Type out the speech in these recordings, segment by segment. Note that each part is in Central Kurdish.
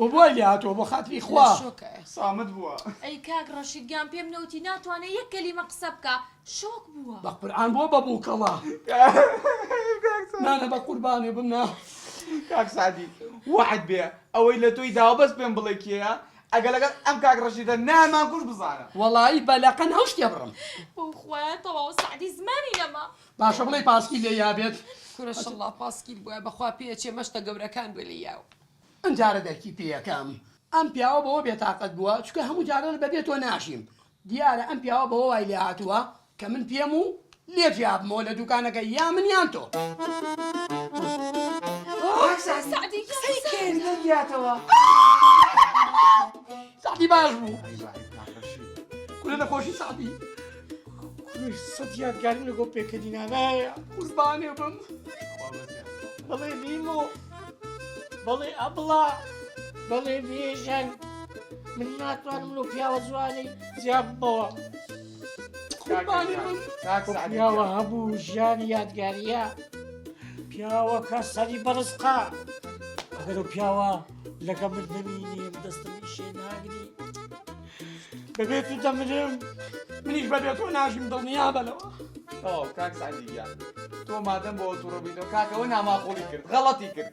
بۆ بۆی لێ هاتووە بۆ خاتری خوا. لە شۆکایە. سامت بووە. ئەی کاک ڕەشید گیان پێم نەوتی ناتوانێ یەک کەلیمە قسە بکا شۆک بووە. بە قورعان بۆ بە بووکەڵە. نانا بە قوربانێ بم نا. کاک سەعدی وەعد بێ ئەوەی لە تۆی داوە بەس پێم بڵێ کێیە ئەگەر لەگەڵ ئەم کاک ڕەشیدە نامان کوش بزانە. وەڵایی بە لەقەن هەو شتێ بڕم. بەو خوایە تەواو سەعدی زمانی نەما. باشە بڵێی پاسکیل لێی یابێت. کورە شەڵا پاسکیل بوایە بەخوا پێئەچێ مەشتە گەورەکان بێ لێی یاوە. ئەم جارە دەرکی پێیەکەم ئەم پیاوە بەوە بێتاقەت بووە چونکە هەموو جاران بەبێ تۆ ناژیم دیارە ئەم پیاوە بەوە وای لێهاتووە کە من پێم و لێ جیابمەوە لە دوکانەکە یا من یان تۆ. سەعدی قسەی کرد دەنگیاتەوە. سەعدی باش بوو. کورە نەخۆشی سەعدی. کوڕی سەد یادگاریم لەگەڵ پێکەنینانایە. قوربانێ بم. بەڵێ لیمۆ بەڵێ ئەبڵا بەڵێ بێژەن من ناتوانم لەو پیاوە جوانەی جیا ببەوە. قوربانی بم. پیاوە هەبوو ژیانی یادگاریە پیاوەکە سەری بەرزقا ئەگەر و پیاوە لەگە من نەمینیم دەستم ئیشێ ناگری بەبێ تو دەمرم. منیش بەبێ تۆ ناژیم دڵنیابە لەوە. تەواو کاک سەعدی گیان تۆ مادەم بەوە توڕە بوویتەوە کاکە ئەوە ناماقوڵی کرد غەڵەتی کرد.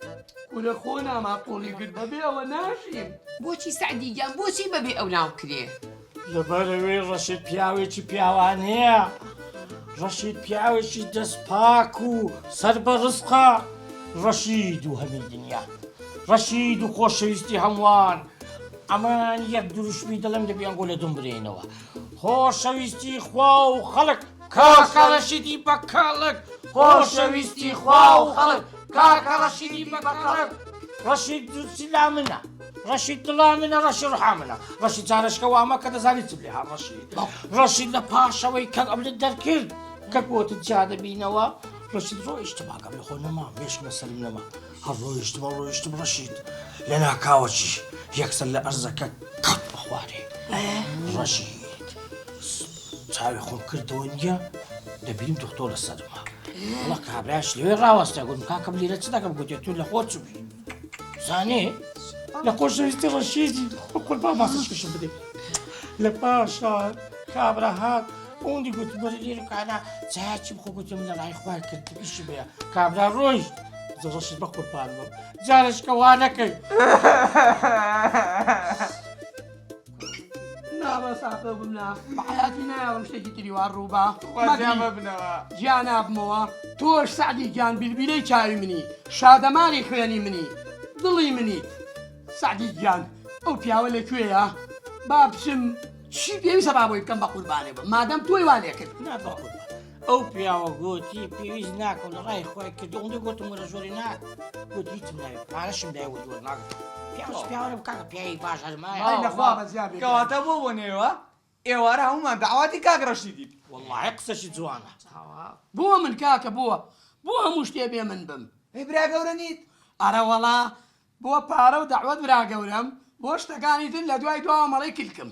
کورە خۆ ناماقوڵی کرد بەبێ ئەوە ناژیم. بۆچی سەعدی گیان بۆچی بەبێ ئەو ناوکرێ؟ لەبەرئەوەی ڕەشید پیاوێکی پیاوانەیە، ڕەشید پیاوێکی دەست پاک و سەر بە ڕزقە، ڕەشید و هەمی دنیا، ڕەشید و خۆشەویستی هەمووان، ئەمان یەک دروشمی دەڵێم دەبی ئەنگۆ لە دوم برێینەوە، خۆشەویستی خوا و خەڵک، کاکە ڕەشیدی بە کەڵک، خۆشەویستی خوا و خەڵک، کاکە ڕەشیدی بە کەڵک، ڕەشید سلا منە، ڕەشید دڵا منە، ڕەشید ڕوحا منە، ڕەشید جارەشکە وامە کە دەزانی چم لێ هات ڕەشید، ڕەشید لە پاشەوەی کەک ئەمنت دەرکرد، کەک وتت جیا دەبینەوە، ڕەشید ڕۆیشتم ئاگام لە خۆ نەما، مێشکم لە سەرم نەما. هەر ڕۆیشتم هەر ڕۆیشتم ڕەشید لە ناکاوەچی یەکسەر لە ئەرزەکە کەوتمە خوارێ ڕەشید چاوی خۆم کردەوە نییە دەبینم دکتۆر لە سەرمە وڵا کابراش لەوێ ڕاوەستە گوتم کاکەم لێرە چ دەکەم گوتێ تو لە خۆ چووی زانێ لە خۆشەویستی ڕەشیدی قوربان ماسەشکشم بدێ لە پاشان کابرا هات ئەوەندی گوتم وەرە لێرە کانا چایەکی بخۆ گوتم لە ڕای خوای کرد ئیشی بەیە کابرا ڕۆیشت ڕەشید بە قوربان بم جارشکە وا نەکەی نا بەس ئاقڵ بم نا بە حەیاتی نایەڵم شتێکی تری وا ڕووبا جیا مەبنەوە جیا نابمەوە تۆش سەعدی گیان بیلبیلەی چاوی منی شادەماری خوێنی منی دڵی منیت سەعدی گیان ئەو پیاوە لە کوێیە با بچم چی پێویستە با بۆی بکەم بە قوربانێ بم مادەم تۆی وا لێ کرد. نا بە قوربان ئەو پیاوە گۆتی پێویست ناکەم لە ڕای خۆی کرد ئەوەندە گۆتم وەرە زۆری نا گۆتی هیچم ناوێ پارەشم دای وت وەرناگرم پیاوەش پیاوە کاکە پیاوی باش هەرمایە ئەی لەخوا بەزیا بێ کەواتە بۆ بۆ نێوە ئێوارە هەموومان دەعواتی کاک ڕەشیدین. وەڵاهی قسەشی جوانە. بۆ من کاکە بۆ بۆ هەموو شتێ بێ من بم. ئەی برا گەورە نیت؟ ئەرەوەڵا بۆ پارە و دەعوەت برا گەورەم بۆ شتەکانی تر لە دوای دواوە مەڵێی کلکم.